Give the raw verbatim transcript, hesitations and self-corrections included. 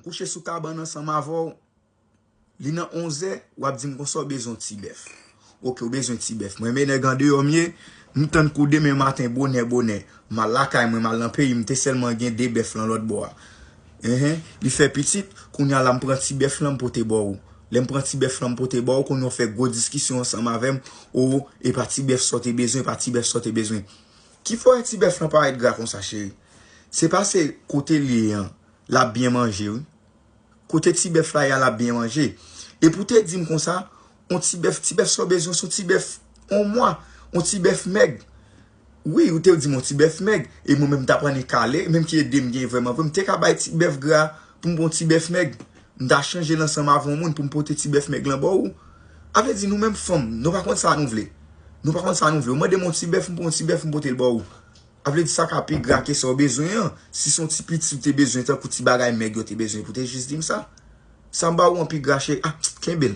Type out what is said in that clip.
Kouche sou kabann ansanm avè w. Li nan onzè, w ap di m konsa w bezwen yon ti bèf. Oke, w bezwen ti bèf. Mwen, men nèg andeyò m ye, m tann kou demen maten, bonè, bonè. M al lakay mwen, m al nan peyi m, te sèlman gen de bèf lan lòt bò a. Enhen, li fè pitit, kounye a la m pran ti bèf lan, m pote ba w. Lè m pran ti bèf lan, m pote ba w, kounye a w fè gwo diskisyon ansanm avè m, o, e pa ti bèf sa w te bezwen, e pa ti bèf sa w te bezwen. Ki fè w wè ti bèf lan parèt gra konsa, cheri? Se paske kote l ye an, l ap byen manje, wi. Kote ti bèf la ye a, l ap byen manje. Epi w te di m konsa, yon ti bèf, ti bèf sa w bezwen, se yon ti bèf yon mwa, yon ti bèf mèg. Wi, ou te di m yon ti bèf mèg, e mwen menm m t ap annik kale, menm ki ede m gen vrèman vre, m te ka bay ti bèf gra pou m pran yon ti bèf mèg. M ta chanje l ansanm avè yon moun pou m pote ti bèf mèg lan ba w. A vle di, nou menm fanm, nou pa konn sa nou vle. Nou pa konn sa nou vle. Ou mande m yon ti bèf, m pran yon ti bèf, m pote l ba w. A vle di sa ka pi gra ke sa w bezwen an. Si se yon ti piti w te bezwen, tankou ti bagay mèg yo te bezwen, pou te jis di m sa. Sa m ba ou an pi gra, cheri. Ah, kenbe l.